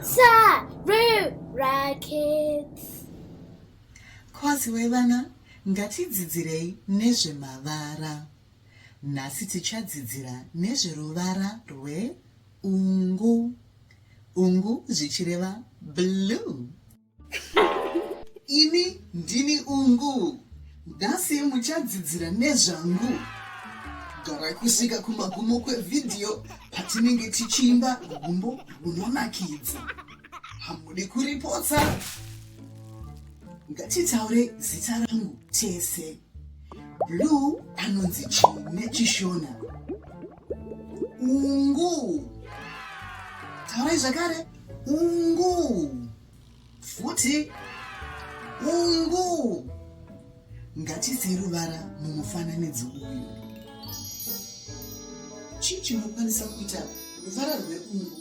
Sarura Kids. Kwaziwai vana, ngatidzidzirei nezvemavara. Nhasi tichadzidzira nezveruvara rwe ungu. Ungu zvichireva blue. Ini ndini Ungu. Nhasi muchadzidzira nezvangu. Garai kusvika kumagumo kwevhidhiyo patinenge tichiimba rwumbo rwunonakidza. Hamudi kuripotsa. Ngatitaure zita rangu tese. Blue anonzi chii neChishona? Ungu. Taurai zvakare. Ungu. Futi. Ungu. Ngatiisei ruvara mumufananidzo uyu. Chii chinokwanisa kuita ruvara rweungu?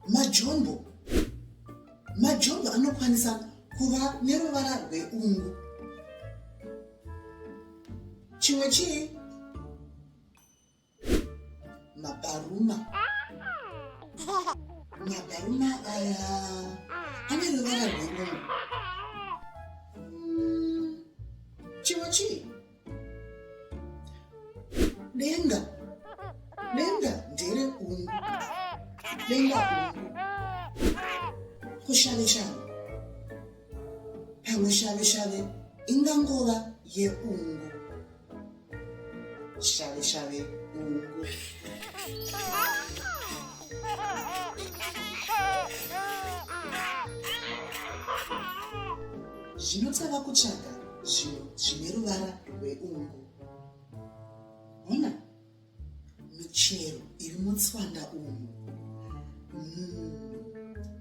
Majombo. Majombo anokwanisa kuva neruvara rweungu. Chimwe chii? Mabaruma. Mabaruma aya ane ruvara rweungu. Chimwe chii? Denga. Denga ndere ungu. Denga ungu. Kushave shave. Pamwe shave shave ingangova yeungu. Shave shave ungu. Zvino tava kutsvaga zvinhu zvine ruvara rweungu. Hona michero iri mutswanda umu.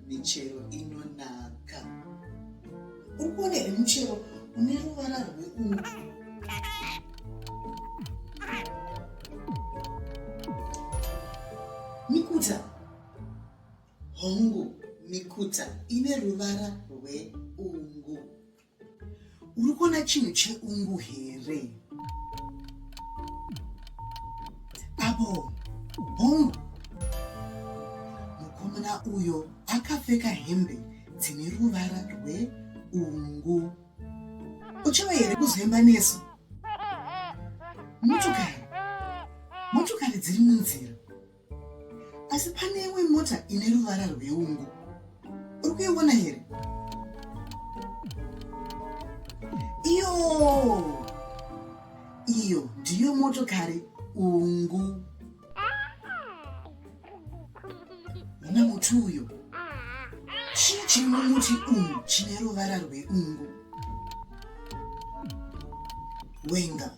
Michero inonaka. Uri kuona here muchero une ruvara rweungu? Mikuta. Hongu, mikuta ine ruvara rweungu. Uri kuona chinhu cheungu here? Apo, hongu. Mukomana uyo akapfeka hembe dzine ruvara rweungu. Uchava here kuzoimba nesu? Motokari. Motokari dziri munzira. Asi pane imwe mota ine ruvara rweungu. Uri kuiona here? Iyo! Iyo ndiyo motokari ungu. Muna muti uyo. Chii chiri mumuti umu chine ruvara rweungu? Wenga.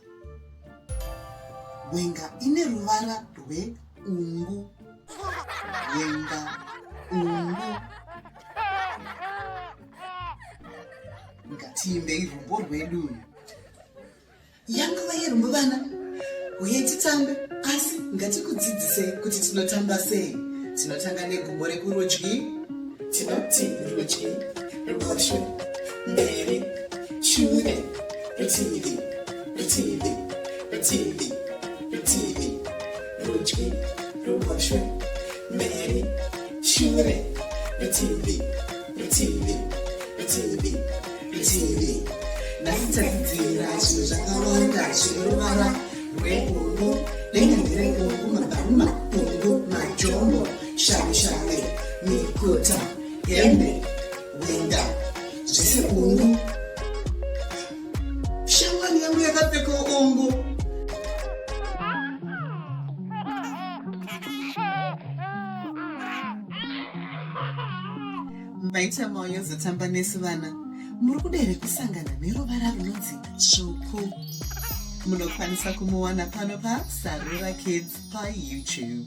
Wenga ine ruvara rweungu. Wenga ungu. Ngatiimbei rumbo rwedu. Yanguva yerumbo vana. Uye titambe asi ngatikudzidzisei kuti tinotamba sei. Tinotanga negumbo rekurudyi. Tinoti rudyi, ruboshwe, mberi, shure, rutivi, rutivi, rutivi, rutivi, rudyi, ruboshwe, mberi, shure, rutivi, rutivi, rutivi, rutivi. Nhasi tadzidzira zvinhu zvakawanda zvine ruvara rweungu, denga ndereungu, mabharuma ungu, majombo, shave shave, mikuta, hembe, wenga, zvese ungu. Shamwari yangu yakapfeka ungu. Maita mauyazotamba nesu vana. Muri kuda here kusangana neruvara runonzi tsvuku? Munokwanisa kumuwana pano paSarura Kids paYouTube.